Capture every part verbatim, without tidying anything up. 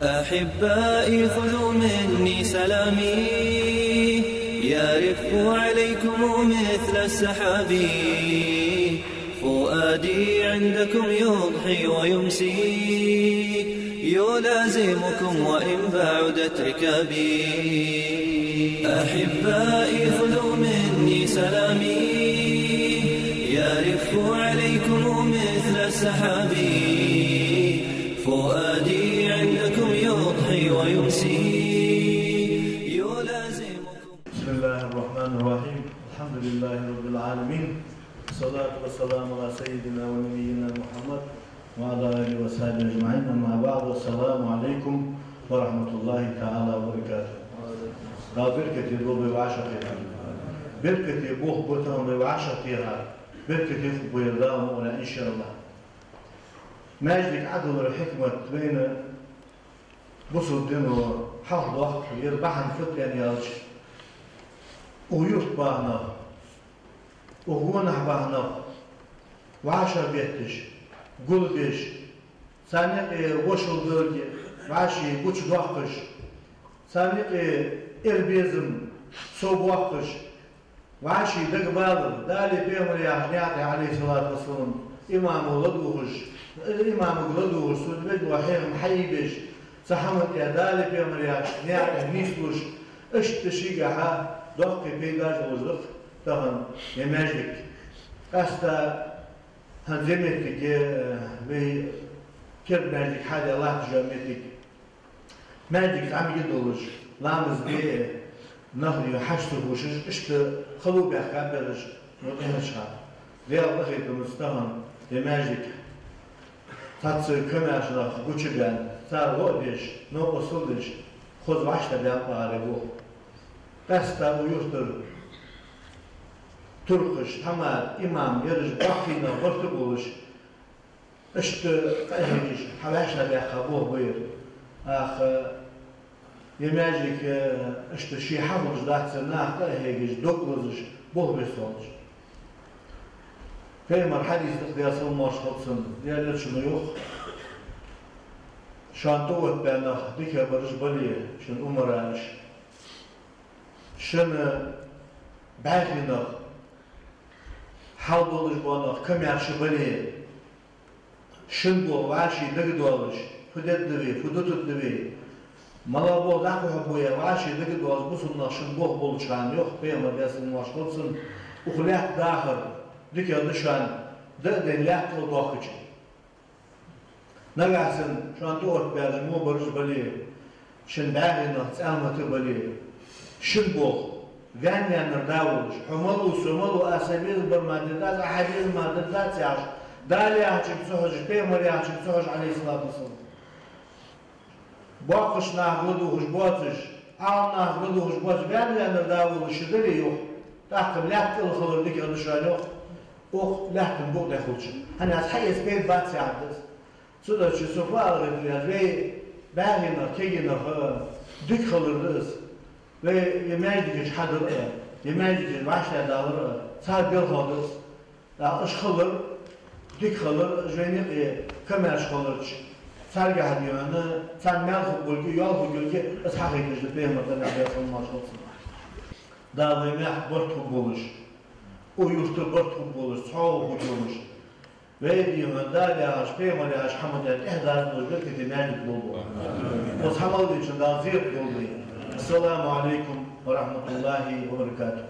أحبائي خذوا مني سلامي، يرف عليكم مثل السحاب. فؤادي عندكم يضحي ويمسي، يلازمكم وإن بعدت ركابي. أحبائي خذوا مني سلامي، يرف عليكم مثل السحاب. فؤادي عندكم يضحي ويمسي، يلازمكم. بسم الله الرحمن الرحيم. الحمد لله رب العالمين. والصلاة والسلام على سيدنا ونبينا محمد وعلى آله وصحبه أجمعين. أما بعد. السلام عليكم ورحمة الله تعالى وبركاته. Дала беркате долда вай вӀашагӀтехар. Беркате болх ба тахан вай вӀашагӀтехар. Беркате хургба ер Дала мукъале, иншааллахӀ. Маьждиг Ӏодиллара хьикмат вайна бусалба дино хьалхадоаккх, ер бахьан фуд аьнна аьлча, укх юрта бахьан, укх гонахьа бахьан, вӀашагӀбетташ, гулбеш, царна юкъе вошал долга вӀаший гучадоаккхаш, царна юкъе эр-безам совбоаккхаш, вӀаший дагабалар, Далеи пайхамареи яхача наькъа тӀа, Ӏалайхи ссалату вассалам, имамо ладувгӀаш, имамага ладувгӀаш, цо везаш вола хьехам хьаийбеш, цу хӀаман тӀа, Далеи пайхамареи яхача наькъа тӀа нийслуш, иштта шийгахьа доккхий пайдаш долаш да-кх тахан ер маьждиг. Къаьстта хӀанз ер моттиг, э, вай керда маьждиг хьадаь латташ йола моттиг. Маьждиг зӀамига долаш, ламаз де а, нах а хьашт ца ховшаш, иштта хало баьхкаб ераш, ну, тӀехьарча хана. Даьла къахетамца тахан ер маьждиг цхьацца комаьрша нах гучабаьнна, цар гӀо а деш, новкъостал деш, хоза вӀаштӀехьабаьннаб ер болх. Къаьстта укх юртара туркхаш, тхьамада, имам, ераш боккхий нах барт а болаш, иштта къахьегаш, хьавӀаштӀехьабаьхка болх ба ер. ТӀаккха ер маьждиг, э, иштта ше хьахулаш дац, наха къахьегаш, дог лазаш, болх беш долаш. Пайхамара хьадис да-кх, Даьла салам-моаршал хилда цунна, Даьла Элчано йоах: шоана тӀаоттабаь нах дикагӀбараш бале, шун умараш, шун бӀаьхий нах, хьалболаш бола нах комаьрша бале, шун болх вӀаший дагадоалаш, фу дергда вай, фу дутаргда вай, малагӀа болх дӀакхухьаргба вай, вӀаший дагадоалаш, бусалба нах шун болх болча хана, йоах пайхамара, Даьла салам-моаршал хилда цунна, укх лаьтта дахар дикагӀа да шоана, даа ден лаьтта кӀал доахкача. Нагахьа санна шоана тӀаоттабаьраш во бараш бале, шун бӀаьхий нах цӀалмата бале, шун болх ваьнна-ваьннар да волаш, хьо малув, со малув, аз са безам бар мара дергдац, Ӏа хьа безам мара дергдац яхаш, Дала яхачунга ца хьожаш, пайхамара яхачунга ца хьожаш, Ӏалайхи ссалату вассалам. Боккхийча наха ладувгӀаш боацаш, Ӏаламнаха ладувгӀаш боацаш, ваьнна-ваьннар да волаш ше дале, йоах, тӀаккха лаьтта кӀал хилар дикагӀа да шоана, йоах, укх лаьттан букъ тӀа хилча. ХӀана аьлча хьаэца пайда бац яхар да из. Цудухьа со фу ала гӀертар аьлча, вай бӀаьхий нах, кегий нах дика хилар да из. Вай ер маьждигаш хьадар а, ер маьждигаш вӀаштӀехьадалар а цар белхал да из. ТӀаккха уж хилар, дика хилар, уж вайна юкъе комаьрша хиларах, царгахьа дийхьа, царна маьл хургйолга, йоал хургйолга, из хьахайташ да пайхамара, Даьла салам-моаршал хилда цунна. Дала вай мехка барт хургболаш, укх юрта барт хургболаш, цхьоагӀо хургйолаш, вай дийхьа Дала яхаш, пайхамара яхаш хӀаман тӀа тӀехьа дазадолаш беркате маьждиг долда. Укхаза хьа мел дийцачунна Дала зерат долда вай. السلام عليكم ورحمة الله وبركاته.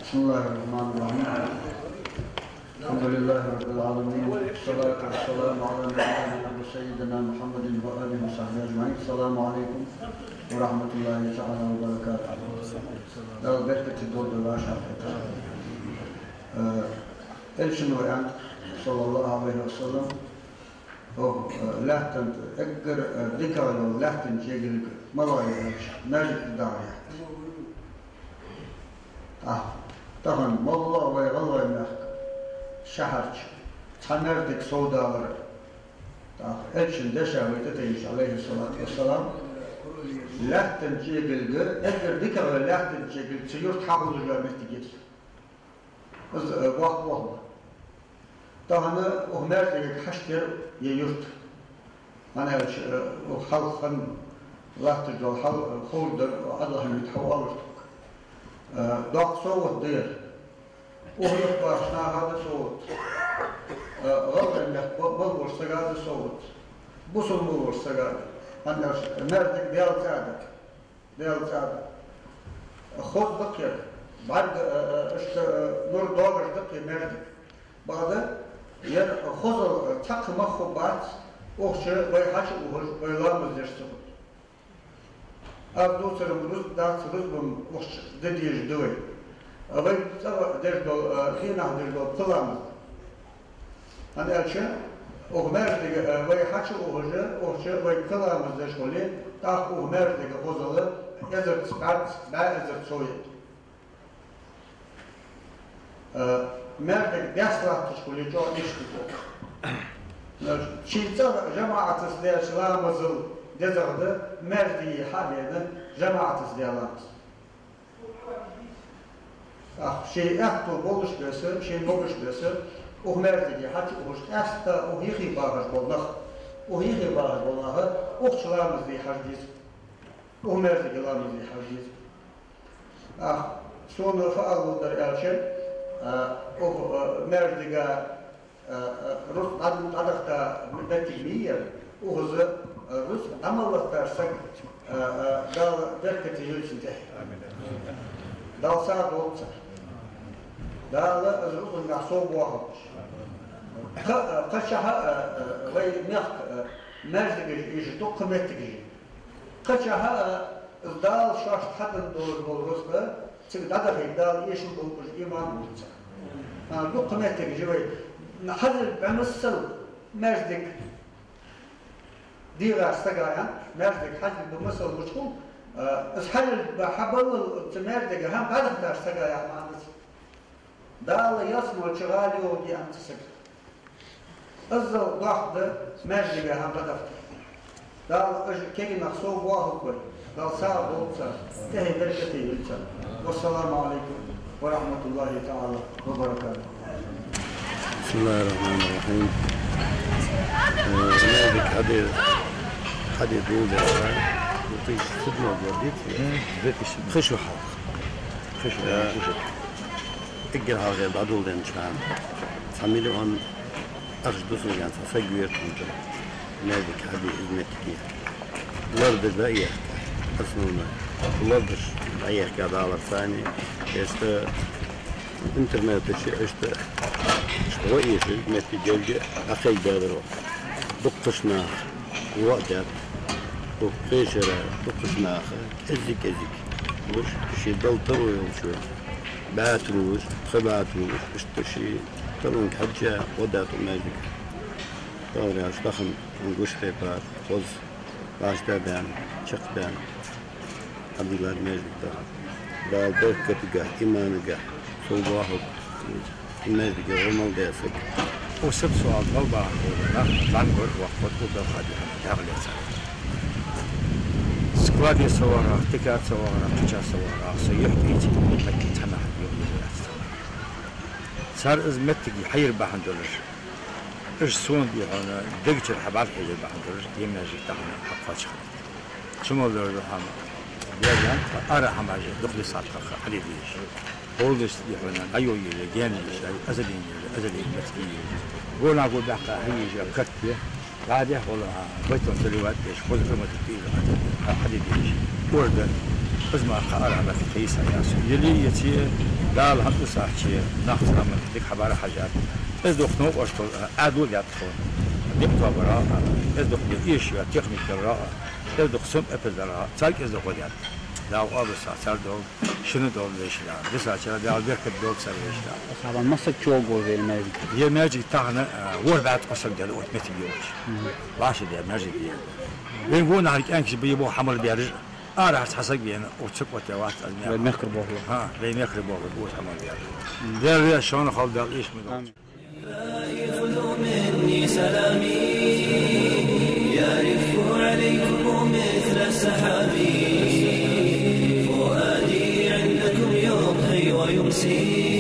بسم الله الرحمن الرحيم. الحمد لله رب العالمين. والصلاة والسلام على نبينا وسيدنا محمد وآله وصحبه أجمعين. السلام عليكم ورحمة الله تعالى وبركاته. Дала беркате долда вай вӀашагӀкхетар. Э, Элчано аьннад, صلى الله عليه وسلم, укх, э, лаьттан тӀа эггара, э, дикагӀа йола лаьттан чӀегилг малагӀа я аьлча, маьждиг тӀа дагӀа я. ТӀаккха тахан моллагӀа вай ГӀалгӀай мехка шахьарча цхьа маьждиг совдалар. ТӀаккха Элчан деша вай тӀатайча, عليه الصلاة والسلام, лаьттан чӀегилг, эггара дикагӀа лаьттан чӀегилг цу юрта хьахулаш йола моттиг я из. Из, э, боккха болх ба. Тахан укх маьждигага хьашт яр ер юрт. ХӀана аьлча, э, укх хьалха хинна латташ дола хьал, э, ховргдар, Ӏаьдала хӀама юта хьавоалаш тхога. Э, доккха совгӀат да ер. Укх юрта бахача наха да совгӀат. Э, гӀалгӀай мехка ба-, мел волча сага да совгӀат. Бусалба мел волча сага да. ХӀана аьлча, маьждиг Даьла цӀа да. Даьла цӀа да. Хоза да-кх ер. БӀарга, э, э, иштта, э, нур доагӀаш да-кх ер маьждиг. Бакъда, ер хозал, э, цхьаккха мах хургбац, укх чу вай хьачуухаш, вай ламаз деш ца хуле. Аз дувцар-м рузба дац, рузба-м укх чу де дезаш да вай. А вай цӀагӀа деш дола, э, дийнахьа деш дола пхи ламаз да. ХӀана аьлча, укх маьждига, э, вай хьачуухаш, укх чу вай пхи ламаз деш хуле, тӀаккха укх маьждига хозал эзарза бӀарга, бӀаь эзар сов я. Э, маьждиг даьсса латташ хуле, чӀоагӀа иштта да. Э, ший цӀагӀа жамаӀатаца деча ламазал дезагӀа да маьждиге хьа а бена жамаӀатаца даь ламаз. Ах, ший аьттув болаш беса, ший могаш беса, укх маьждиге хьачуухаш, къаьстта укх юхе бахаш бола нах, укх юхе бахаш бола нах, укх чу ламаз де хьажа деза, укх маьждиге ламаз де хьажа деза. Ах, сона фу ала ловра аьлча, а, укх, а, маьждига Э, э, рузкъа дӀа-, дӀадахийта моттиг ма йий ер, укхаза, э, рузкъа дӀа мел латташ саг, э, э, Дала беркате йойла цун тӀехьа. Дала сагӀа долда цар. Дала из рузкъангахьа совбоахалба уж. Кхы, э, кхычахьа, э, э, вай мехка, э, маьждигаш йолаш дуккха моттигаш я. Кхычахьа, э, из Дала шоашта хьаденна долаш дола рузкъа, цига дӀадахийта Дала эшам болба уж, иман болба цар. А, дуккха моттигаш я вай. Хьазил бӀу масал маьждиг дегӀаш сага ян, маьждиг хьазил бӀу масал мичахьа, а, из хьазил бӀу хьабаллал цу маьждига хӀама дӀадахийташ сага яха маӀан да из. Дала ялсмале чу гӀала йоагӀаргья аьнна цу сага. Иззал доккха да маьждига хӀама дӀадахийта. Дала уж кегий нах совбоахалба вай. Дала сагӀа долда цар, тӀехье беркате йойла цар. والسلام عليكم ورحمة الله تعالى وبركاته. بسم الله الرحمن الرحيم. Э, маьждиг хьаде, хьаде доладаьд, две тысячи седьмой год, дий? Две тысячи седьмой. Пхи шу хьалха. Пхи шу, э, пхи шу. Эггара хьалха дӀадоладеннача хана цхьа миллион ахча дусаргьян цхьа саг вера тхона тӀа, маьждиг хьабе из моттиге. Лорадеш дӀаехка, основной. Лорадеш дӀаехка даларца, иштта интернета чу, иштта, иштта гӀо эшаш моттиг йолга дӀакхайкадаьдар. Дуккхача наха гӀо а даьд, укх пхе шера дуккхача наха кӀеззиг-кӀеззига, уж ший Далла таро йолча бӀаь туллуш, пхи бӀаь туллуш, иштта ший талонга хьежжа гӀо даьд укх маьждига. Товряш тахан гуш тайпара хоза башта баьнна, чакхбаьнна хьадийллад маьждиг тахан. Дала беркатагахьа, иманагахьа совбоахалба из маьждиге гӀо мел даь саг. Укх сага со ала мел бахьан бола нах, зӀамига вар воккха вар, укх Далла хьадехьа дагӀа лецар. Складе ца вагӀарах, тика ца вагӀарах, кхыча ца вагӀарах, со юхь тӀаийца, меттиг цхьаннахьа йоагӀа яц. Цар из моттиг хьайра бахьан долаш, уж сона, дий хьона, дег чура хьабӀарахьежар бахьан долаш, ер маьждиг тахан хьакхоачаш хиннад. Цу мел дола хӀама, деза, ара хӀамаш дукха дисад тхо хьаде дезаш. Полностью, дий хьона, дӀайо еза, гаьна еза, азален еза, азален меттиге еза. Гонахьа го баьккха хьаеза, катте, дӀадехьа вола, байтон салават деш, хоза хӀамат тийла, хьа-, хьаде дезаш. Орда, из ма кхы ара хӀама кхийса яс. Ели яце, Дала хьан усахче, нах цхьа ма дика хьабара хьажар. Из духьа новкъостал, Ӏаьдал даьд тхо. Дика тобара, из духьа эшаш йола техника дара, из духьа сом эпизара, царга из духьа даьд. Дала къоабал долда цар дола, шун дола вешта. Дисачара Дала беркат долда цар вешта. Асхьабан масак чӀоагӀа вена маьждиг. Ер маьждиг тахан, а, ворхӀ бӀаь ткъо саг даьд оцу моттиге йолча. Мгм. Ваша даьд маьждиг ер. Вай гонахьара кӀаьнкаш бий боху хьамал бераш. Арахьара цхьа саг вена, оцу цу кӀотта вац аз. Вай мехкара боху. ХӀа, вай мехкара боху, оцу хьамал бераш. Мгм. Дала вешта шоана хала Дала эшам долда. Амин. لا يخلو مني سلامي، يرف عليكم مثل السحاب. فؤادي عندكم يضحي ويمسي،